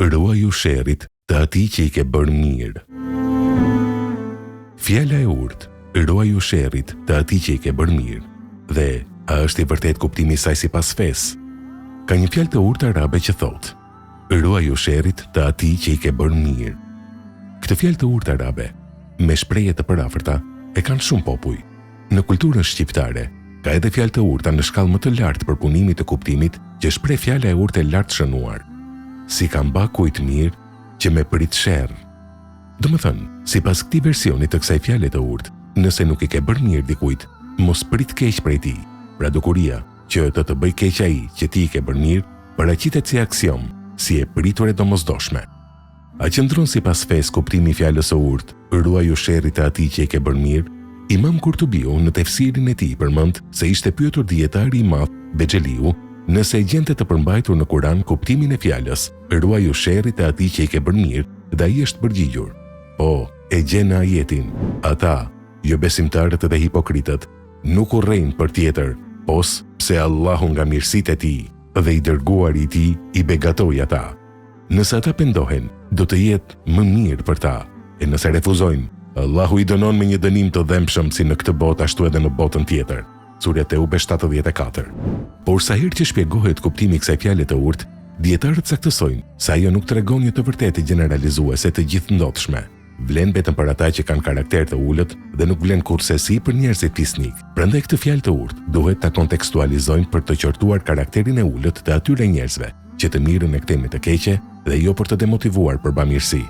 Ruaju sherrit të atij që i ke bërë mirë. Fjala e urtë, ruaju sherrit të atij që i ke bërë mirë, dhe a është i vërtetë kuptimi i saj sipas fesë? Ka një fjalë të urtë arabe që thotë, Ruaju sherrit të atij që i ke bërë mirë. Këtë fjalë të urtë arabe, me shprehje të përafërta, e kanë shumë popuj. Në kulturën shqiptare, ka edhe fjalë të urta në shkallë më të lartë përpunimi të kuptimit që shpreh fjala e urtë e lartshënuar. S'i kam ba kujt mirë që me prit sherr. Domethënë, sipas këtij versioni të kësaj fjale të urtë, nëse nuk i ke bërë mirë dikujt, mos prit keq prej tij. Pra dukuria, që të të bëjë keq ai që ti i ke bërë mirë, paraqitet si aksiomë, si e pritur e domosdoshme. A qëndron sipas fesë kuptimi i fjalës së urtë, ruaju sherrit të atij që i ke bërë mirë? Imam Kurtubiu në tefsirin e tij përmend se ishte pyetur dijetari i madh Bexheliu nëse e gjente të përmbajtur në Kuran kuptimin e fjalës, ruaju sherrit të atij që i ke bërë mirë dhe ai është përgjigjur, Po, e gjen në ajetin, Ata, jobesimtarët dhe hipokritët, nuk urrejnë për tjetër, pos pse Allahu nga mirësitë e Tij dhe i Dërguari i Tij i begatoi ata. Nëse ata pendohen, do të jetë më mirë për ta, e nëse refuzojnë, Allahu i dënon me një dënim të dhembshëm si në këtë botë ashtu edhe në botën tjetër. Surja Teube 74. Por sa herë që shpjegohet kuptimi i kësaj fjale të urtë, dijetarët saktësojnë se ajo nuk tregon një të vërtetë gjeneralizuese të gjithëndodhshme. Vlen vetëm për ata që kanë karakter të ulët dhe nuk vlen kurrsesi për njerëzit fisnikë. Prandaj këtë fjalë të urtë duhet ta kontekstualizojmë për të qortuar karakterin e ulët të atyre njerëzve që të mirën e kthejnë me të keqe dhe jo për të demotivuar për bamirësi.